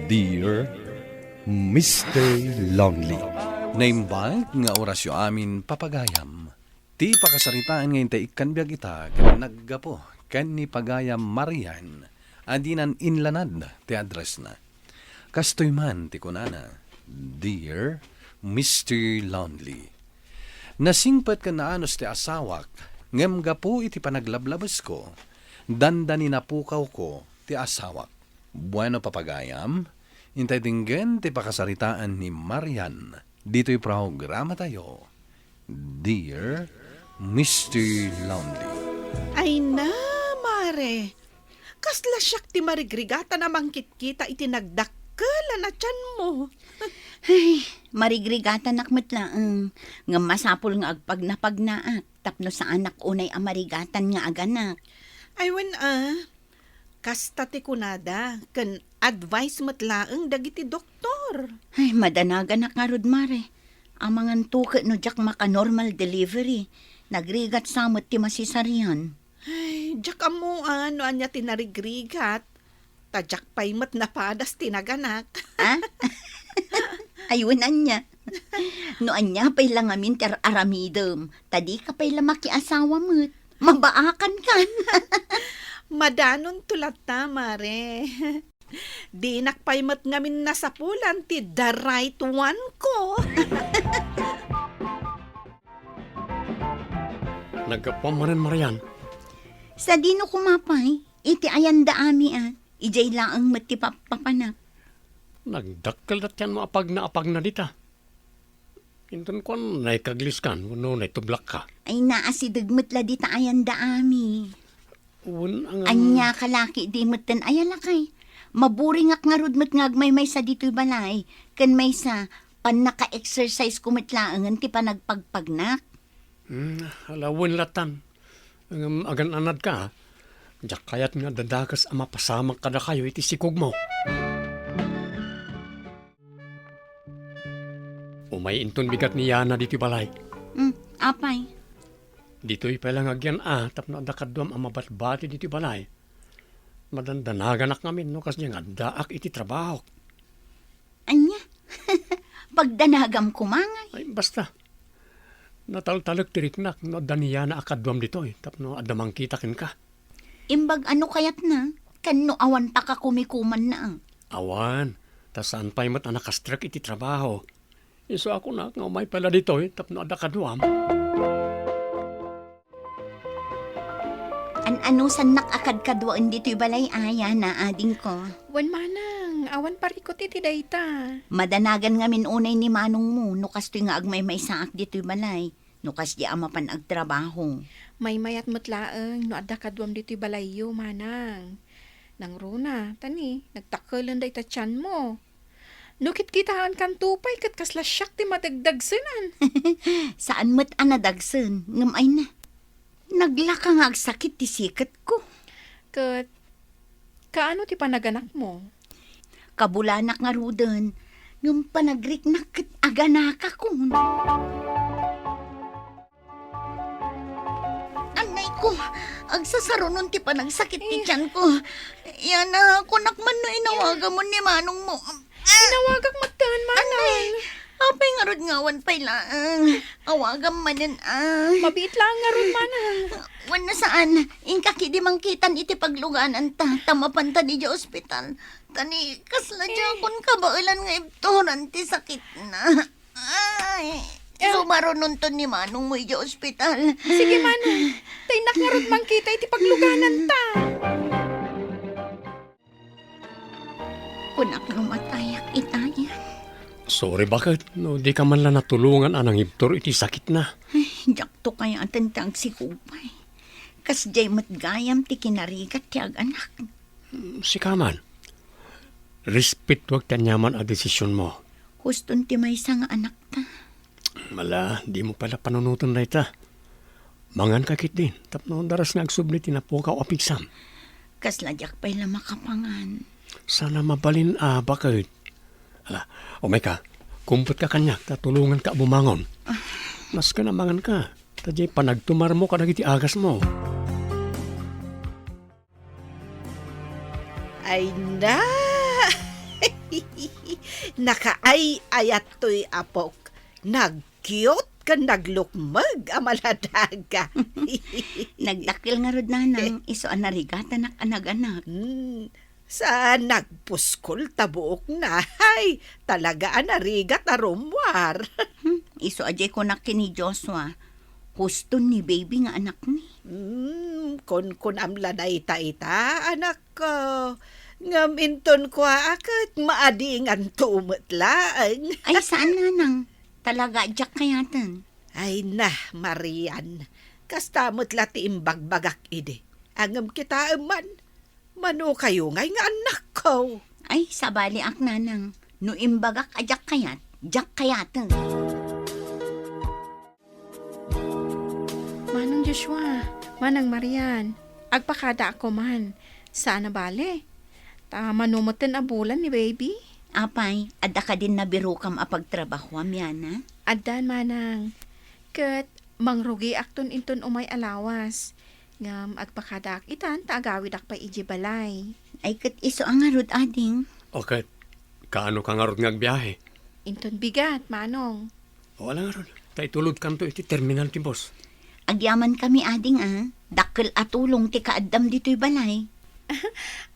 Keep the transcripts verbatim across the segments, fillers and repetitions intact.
Dear Mister Lonely. Naimbag nga orasyo amin, papagayam. Ti pakasaritaan nga intay ikkan biag ita ket naggapu ken ni pagayam Marian a dinan inlanad ti addressna. Kastoy man ti kunana, "Dear Mister Lonely, nasingpet ken naanus ti asawak, ngem gapu iti panaglablabesko, dandani napukawko ti asawak." Bueno, papagayam, intay denggen ti pakasaritaan ni Marian ditoy programatayo, Dear Mister Lonely. Ay na, Mare. Kasla siak ti marigrigatan a mangkitkita iti nagdakkel a natianmo. Ay, marigrigatanak met laeng. Ngem masapul nga agpagnapagnaak tapno saanak unay a marigatan nga aganak. Ay, wen a. Kasta ti kunada, ken advice met laeng dagiti doktor. Ay, madanaganak ngarud, Mare. Amangan to ket no diak maka-normal delivery. Nagrigat sa met ti masisarian. Ay, diak ammoan no ania ti narigrigat. Ta diak pay met napadas ti naganak. Ah? Ay, wen ania. No ania pay la ngamin ti ar-aramidem, ta dika pay la makiasawa met. Mabaakan kan. Madanonto latta, Mare. Dinak pay met ngamin nasapulan ti the right one ko. Naggapuam manen, Marian. Sadino koma pay? Iti ayandaami a, idiay laeng met ti pappapanak. Nagdakkel datian maapagna-apagna dita. Inton kuan, naikagliskan wenno naitublakka. Ay, naasideg met la dita ayandaami. Wen a ngem. Ania ka laki di metten aya lakay. Maburingak ngarud met nga agmaymaysa ditoy balay. Ken maysa, pannaka-exercise ko met laengen ti panagpagpagnak. Hmm, ala, wen latan. Ngem agan-anadka, a. Diak kayat nga adda dakes a mapasamak kadakayo iti sikogmo. Umay inton bigat ni Yana ditoy balay. Hmm, apay? Ditoy pay la nga agyan a tapno adda kaduam a mabatbati ditoy balay. Madandanaganak ngamin no kasdi nga addaak iti trabahok. Ania? Pagdanagam koma ngay? Ay, basta. Nataltalek ti riknak no adda ni Yana a kaduam ditoy tapno adda mangkita kenka. Imbag a no kayatna, ken no awan pakakumikumanna. Awan, ta saan pay met a nakastrek iti trabaho. Isu a kunak nga umay pay la ditoy tapno adda kaduam. An-anusannak a kadkaduaen ditoy balay a, Yana, adingko. Wen manang, awan parikut iti dayta. Madanagan ngamin unay ni manongmo no kastoy nga agmaymaysaak ditoy balay, no kasdi a mapan agtrabaho. Maymayat met laeng no adda kaduam ditoy balayyo, manang. Nangruna, ta ni, nagtakkelen dayta tianmo. No kitkitaenkanto pay ket kasla siak ti madagdagsenan. Saan met a nadagsen, ngem ay na. Naglaka nga agsakit ti siketko. Ket kaano ti panaganakmo? Kabulanak ngaruden, ngem panagriknak ket aganakakon. Annay ko, agsasarunon ti panagsakit ti Eh. tianko. Yana, kunak man no inawagamon ni manongmo. Inawagak metten, manang. Annay, apay ngarud nga awan pay laeng? Awagam manen a. Mabiit laeng ngarud, manang. Wenno saan, inkaki di mangkitan iti paglugananta, ta mapanta idiay ospital. Ta ni, kasla Eh. diakon kabaelan nga ibturan ti sakitna. Ay, Eh. sumarunonton ni manongmo idiay ospital. Sige, manang. Ta innak ngarud mangkita iti paglugananta. Kunak no matayak itayan. Sorry, baket, no dika man la natulongan a nangibtur iti sakitna. Ay, diakto kayaten ti agsikupay. Kasdiay met gayam ti kinarigat ti aganak. Sika man, respetuak ti aniaman a desisionmo. Huston ti maysa nga anakta. Ala, dimo pay la panunoten dayta. Manganka ketdin, tapno daras nga agsubli ti napukaw a pigsam. Kasla diak pay la makapangan. Saan a mabalin a, baket. Ala, umayka, kumpetka kaniak, ta tulonganka a bumangon. Ah. Nasken a manganka, ta diay panagtumarmo kadagiti agasmo. Ay na! Nakaay-ayat toy apok. Nag-cute ken naglukmeg a maladaga. Nagdakkel ngarud, nanang, isu a narigatanak a naganak. Hmm, sa nagpuskol ta buokna. Hay, talaga a narigat a rummuar. Hmm, isu a diay kunak ken ni Joshua, huston ni baby nga anakmi. Hmm, kunkunam la dayta ita, anakko. Ngem inton kua a ket maadinganto met laeng. Ay, saan, nanang. Talaga, diak kayaten. Ay na, Marian. Kasta met la ti imbagbagak idi. Ngem kitaem man, mano kayo ngay nga annakko? Ay, sabaliak, nanang. No imbagak a diak kayat, diak kayaten. Manong Joshua, Manang Marian, agpakadaak man. Saan a bale. Ta mano metten a bulan ni baby? Apay, adda kadin nabirokam a pagtrabahoam, Yana? Addan, manang. Ket mangrugiakton inton umay a lawas. Ngem agpakadaak itan ta agawidak pay idiay balay. Ay, ket isu a ngarud, ading. O ket, kaano ka ngarud nga agbiahe? Inton bigat, manong. O, ala ngarud, ta itulodkanto iti terminal ti bus. Agyamankami, ading, a. Dakkel a tulong ti kaaddam ditoy balay.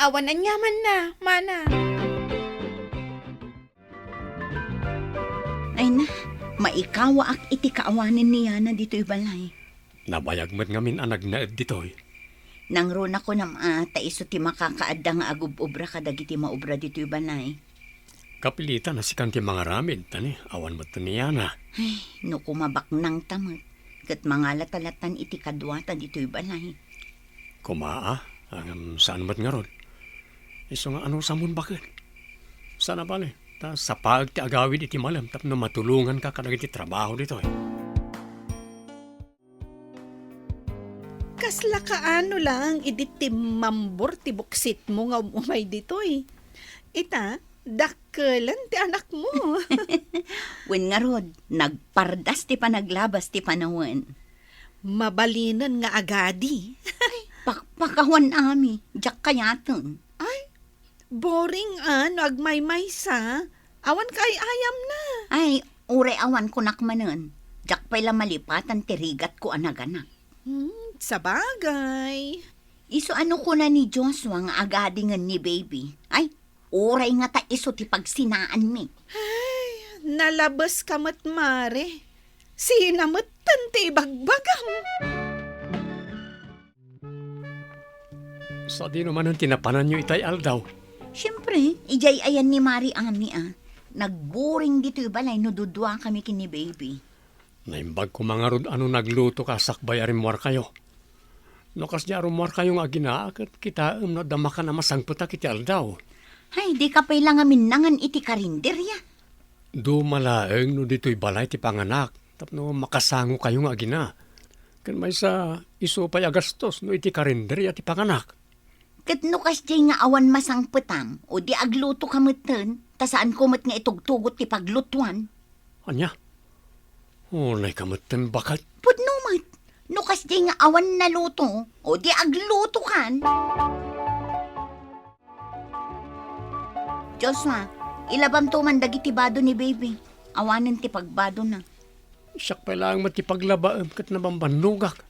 Awan aniamanna, manang. Ay na, maikawaak iti kaawanen ni Yana ditoy balay. Nabayag met ngamin a nagnaed ditoy. Nangruna kunam a ta isu ti makakaadda nga agub-obra kadagiti maubra ditoy balay. Kapilitan a sikan ti mangaramid, ta ni, awan met ni Yana. Ay, no koma baknangta met, ket mangalata latan iti kaduata ditoy balay. Koma a, ngem saan met ngarud. Isu nga anusam baket. Saan a bale, ta sapaek ti agawid iti malem tapno matulonganka kadagiti trabaho ditoy. Kasla kaano laeng idi timmambor ti buksitmo nga um-umay ditoy? Ita, dakkelen ti anakmo. Wen ngarud, nagpardas ti panaglabas ti panawen. Mabalinen nga agadi. Ay, pakpakawan, ami, diak kayaten. Ay, boring a no agmaymaysa. Awan kaay-ayamna. Ay, uray awan kunak manen. Diak pay la malipatan ti rigatko a naganak. Hmm, sabagay. Isu a no kuna ni Joshua nga agadingen ni baby. Ay, uray ngata isu ti pagsinaanmi. Ay, nalabeska met, Mare. Sina metten ti ibagbagam? Sadino manen ti napananyo itay aldaw? Siempre, idiay ayan ni Mari Ami a. Nagboring ditoy balay no duduakami ken ni baby. Naimbag koma ngarud a no naglutoka sakbay a rimmuarkayo. No kasdiay a rummuarkayo nga agina, ket kitaem no adda makan a masangpetak iti aldaw. Hay, dika pay la ngamin nangan iti karinderya. Duma laeng no ditoy balay ti panganak, tapno makasangokayo nga agina. Ken maysa, isu pay a gastos no iti karinderya ti panganak. Ket no kasdiay nga awan masangpetam, o di aglutoka metten, ta saanko met nga itugtugot ti paglutoan. Ania? Unayka metten, baket. Pudno met. No kasdiay nga awan naluto, o di aglutokan. Joshua, ilabamto man dagiti bado ni baby. Awanen ti pagbadona. Siak pay laeng met ti paglabaem ket nabambannogak.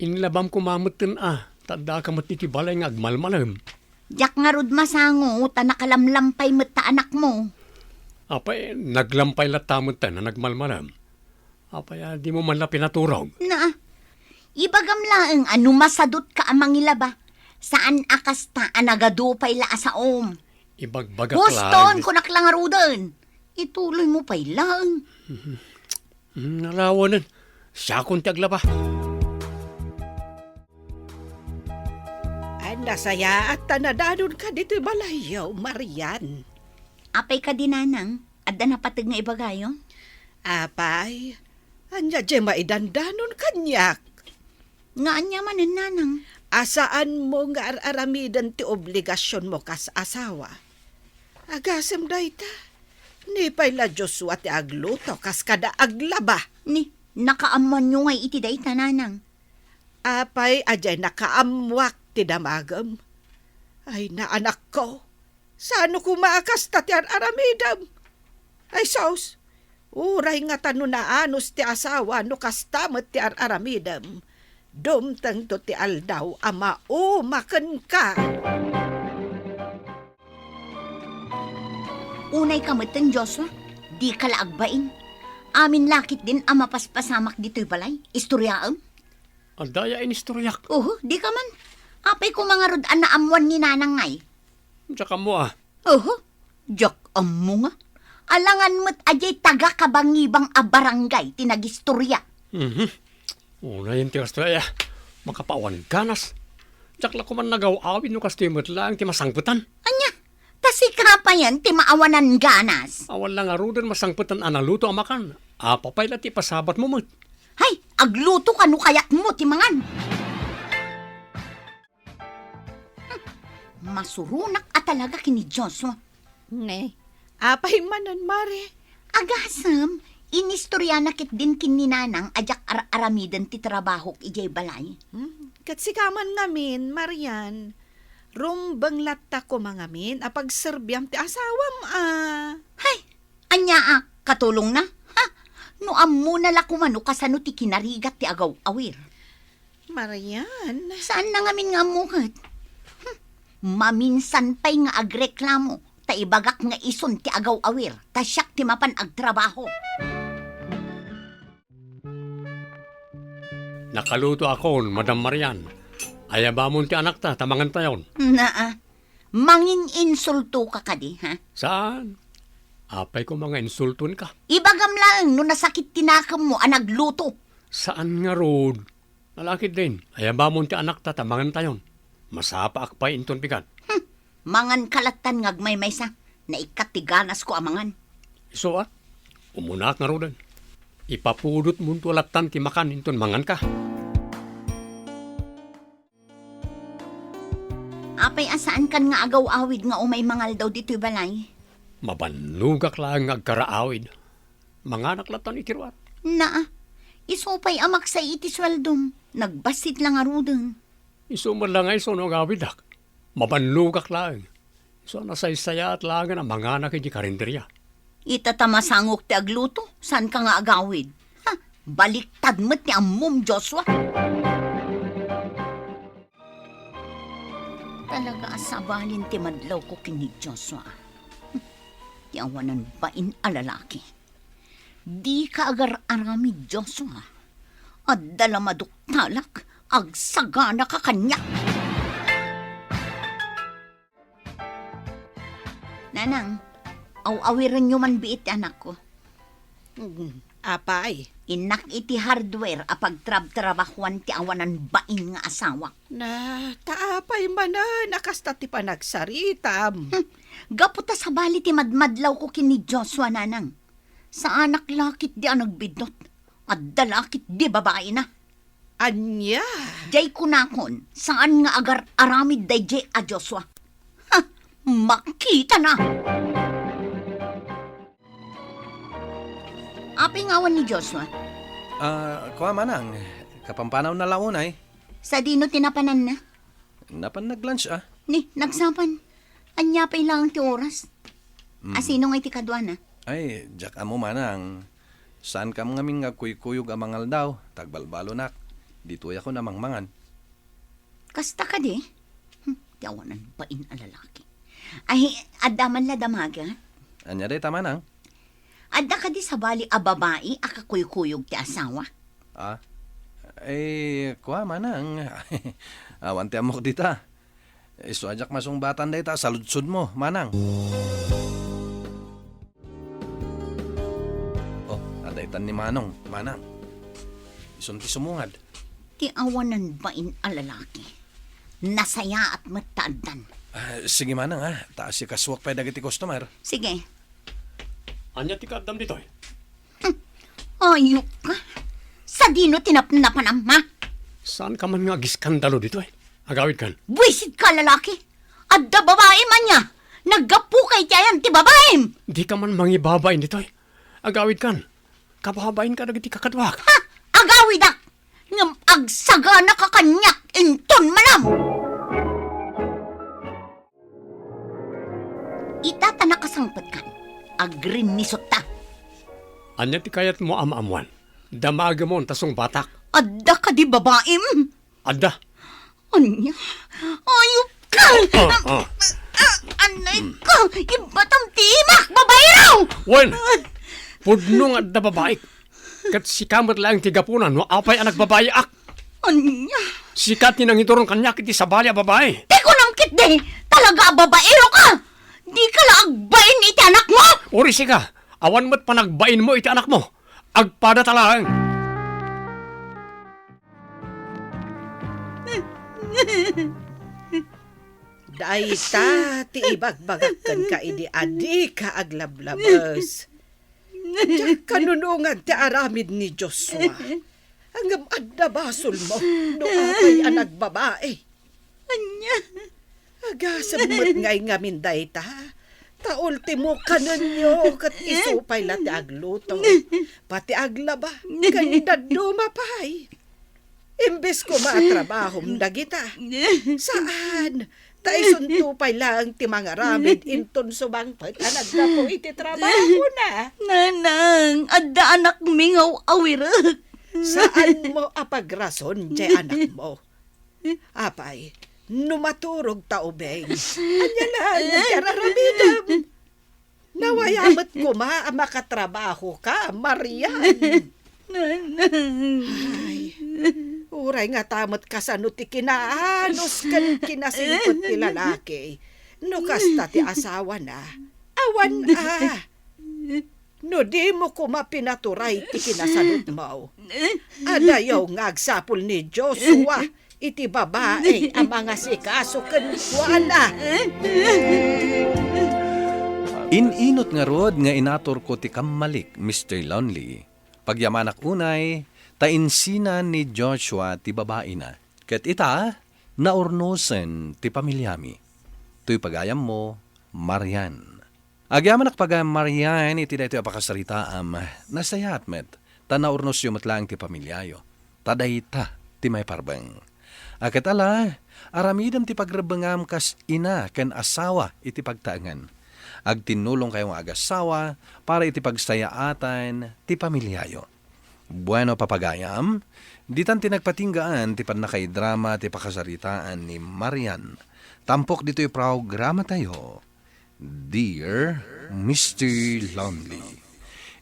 Inlabam koma metten a, ta addaka met iti balay nga agmalmalem. Diak ngarud masango, ta nakalamlampay met ta anakmo. Apay, naglampay latta metten a nagmalmalem. Apay a dimo man la pinaturog? Na, ibagam laeng a no masadutka a mangilaba, saan a kasta a nagadu pay la a saom. Ibagbagak laeng. Boston, kunak la ngaruden. Ituloymo pay laeng. Hmm, alawanen. Siakon ti aglaba. Ay, nasayaat ta nadanonka ditoy balayyo, Marian. Apay kadi, nanang? Adda napateg nga ibagayo? Apay, ania diay maidandanon kaniak? Nga ania manen, nanang? A saanmo nga ar-aramiden ti obligasionmo kas asawa. Agasem dayta. Ni pay la Joshua ti agluto kas kada aglaba. Ni, nakaammoanyo ngay iti dayta, nanang? Apay a diay nakaammoak ti damagem? Ay, na, anakko, sano koma a kasta ti ar-aramidem? Ay sus! Uray ngata no naanus ti asawa no kasta met ti ar-aramidem, dumtengto ti aldaw a mauma kenka. Unayka metten, Joshua, dika la agbain. Amin la ketdin a mapaspasamak ditoy balay, istoriaem. Adda aya inistoriak? Oho, dika man. Apay koma ngarud a naammuan ni Nanang ngay? Diak ammo a. Oho, diak ammo nga. Alangan met a diay taga-Kabangibang a barangay ti nagistoria. Mhm. Unayen ti kastoy aya. Makapawan ganas. Diak la koman nagaw-awid no kastoy met laeng ti masangpetan. Ania? Ta sika payen ti maawanan ganas. Awan la ngaruden masangpetan a naluto a makan. Apay la ti pasabatmo met? Hay, agluto ka no kayatmo ti mangan. Masuronak a talaga ken ni Joshua. Ne, apay manen, Mare? Agasem, inistoriana ketdin ken ni Nanang a diak ar-aramiden ti trabahok idiay balay. Hmm, ket sika man ngamin, Marian, rumbeng latta koma ngamin a pagserbiam ti asawam a. Hay, ania a katulongna? Ha? No ammona la koma no kasano ti kinarigat ti agaw-awir. Marian. Saanna ngamin nga ammo ket? Hmm. Maminsan pay nga agreklamo, ta ibagak nga isun ti agaw-awir, ta siak ti mapan agtrabaho. Nakalutoakon, Madam Marian. Ayabamon ti anakta, ta mangantayon. Naa, mangin-insultoka kadi, ha? Saan? Apay koma nga insultonka? Ibagam laeng no nasakit ti nakemmo a nagluto. Saan ngarud? Nalakid din, ayabamon ti anakta ta mangantayon. Masapaak pay inton bigat. Hmm, manganka lattan nga agmaymaysa. Naikkat ti ganasko a mangan. Isu a, umunaak ngaruden. Ipapudotmonto lattan ti makan inton manganka. Apay a saankan nga agaw-awid nga umay mangaldaw ditoy balay? Mabannogak laeng nga agkaraawid. Manganak lattan iti ruar. Naa, isu pay a maksay iti sueldom. Nagbassit la ngaruden. Isu met la nga isu no agawidak. Mabannogak laeng. Isu a nasaysayaat laengen a manganak iti karinderia. Ita ta masangok ti agluto, saanka nga agawid? Ha, baliktad met ti ammom, Joshua. Talaga a sabalin ti madlawko ken ni Joshua. Ti awanan bain a lalaki. Dika agar-aramid, Joshua. Adda la maduktalak, agsaganaka kaniak. Nanang, aw-awirenyo man biit ti anakko. Mm, apay? Innak iti hardware a pagtrabtrabahuan ti awanan bain nga asawak. Na, ta apay manen a kasta ti panagsaritam? Hmm, gapu ta sabali ti madmadlawko ken ni Joshua, Nanang. Saanak la ketdi a nagbiddut. Adda la ketdi babaina. Ania? Jay kunakon, saan nga agar-aramid dayjay a Joshua. Ha! Makitana! Apay nga awan ni Joshua? Ah, kua manang, kapampanaw na la unay. Sadino ti napananna? Napan nag-lunch, ah. Ni, nagsapan. Ania pay laeng ti oras? Mm. Asino ngay ti kaduana? Ay, diak ammo manang. Saankam ngamin nga agkuykuyog a mangaldaw, ta agbalbalonak. Ditoyakon a mangmangan. Kasta kadi? Hmm, ti awanan bain a lalaki. Ay, adda man la damaga? Ania dayta manang? Adda kadi sabali a babai a kakuykuyog ti asawa? Ah? Eh, kua, manang. Awan ti ammok dita. Isu a diak masungbatan dayta a saludsodmo, manang. Oh, adda itan ni Manong, manang. Isun ti sumungad. Ti awanan bain a lalaki. Nasayaat met ta addan. Ah, sige, manang, ah. Ta asikasuak pay dagiti customer. Sige. Ania ti kaaddam ditoy? Hmm. Ayok ka. Sadino ti napnapanam, ha? Saanka man nga agiskandalo ditoy? Agawidkan. Buisitka, lalaki. Adda babaim ania. Naggapuka iti ayan ti babaim. Dika man mangibabain ditoy. Agawidkan. Kababainka dagiti kakaduak. Ha? Agawidak. Ngem agsaganaka kaniak inton manam. Ita ta nakasangpetkan. Agrinnisutta. Ania ti kayatmo a maammuan? Damagemon ta sungbatak. Adda kadi babaim? Adda. Ania? Ayup ka! Ah, ah. Ah, anay ka! Ibatam ti imak, babaero! Wen! Pudno nga adda babaik. Ket sika met laeng ti gapuna no apay a nagbabaiak. Ania? Sika ti nangituron kaniak iti sabali a babai. Ti kunam ketdi, talaga a babaero ka! Di ka la agbain iti anakmo! Uri sika, awan met panagbainmo iti anakmo. Agpadata laeng. Dayta ti ibagbagak kenka idi a dika aglablabes. Diak kanunongan ti aramid ni Joshua. Ngem adda basolmo no apay a nagbabai. Ania? Agasem met ngay ngamin dayta. Ta ultimo kanenyo ket isu pay la ti agluto, pati aglaba, ken dadduma pay. Imbes koma a trabahom dagita. Saan, ta isunto pay laeng ti mangaramid inton sumangpet a naggapu iti trabahona. Nanang, adda anakmi nga aw-awirek. Saanmo a pagrason diay anakmo. Apay, no maturog ta ubing, ania laeng ti ar-aramidem? Nawaya met koma a makatrabahoka, Marian. Nanang. Ay, uray ngata met kasano ti kinaanus ken kinasingpet ti lalaki no kasta ti asawana. Awan a. No dimo koma pinaturay ti kinasanutmo, adayo nga agsapul ni Joshua iti babai a mangasikaso kenkuana. In-inut ngarud nga inaturko ti kammalik, Mister Lonely. Pagyamanak unay, ta insinan ni Joshua ti babaina. Ket ita, naurnosen ti pamiliami. Toy pagayammo, Marian. Agyamanak pagayam, Marian, iti daytoy a pakasaritaam. Nasayaat met, ta naurnosyo met laeng ti pamiliayo. Ta dayta ti maiparbeng. A ket ala, aramidem ti pagrebbengam kas ina ken asawa iti pagtaengen. Agtinnulongkayo nga agasawa para iti pagsayaatan ti pamiliayo. Bueno, papagayam, ditan ti nagpatinggaan ti pannakaidrama ti pakasaritaan ni Marian. Tampok ditoy programatayo, Dear Mister Lonely.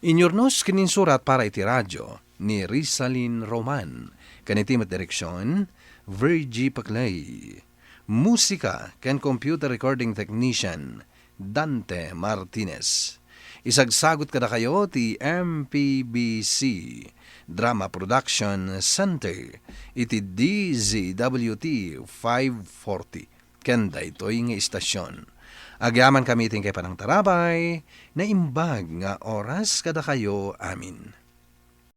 Inyurnos ken insurat para iti radio ni Rizalin Roman, ken iti met direksyon, Virgie Paclay. Musika ken computer recording technician, Dante Martinez. Isagsagut kadakayo ti M P B C Drama Production Center iti D Z W T five forty ken daytoy nga istasyon. Agyamankami iti inkay panangtarabay, naimbag nga oras kadakayo amin.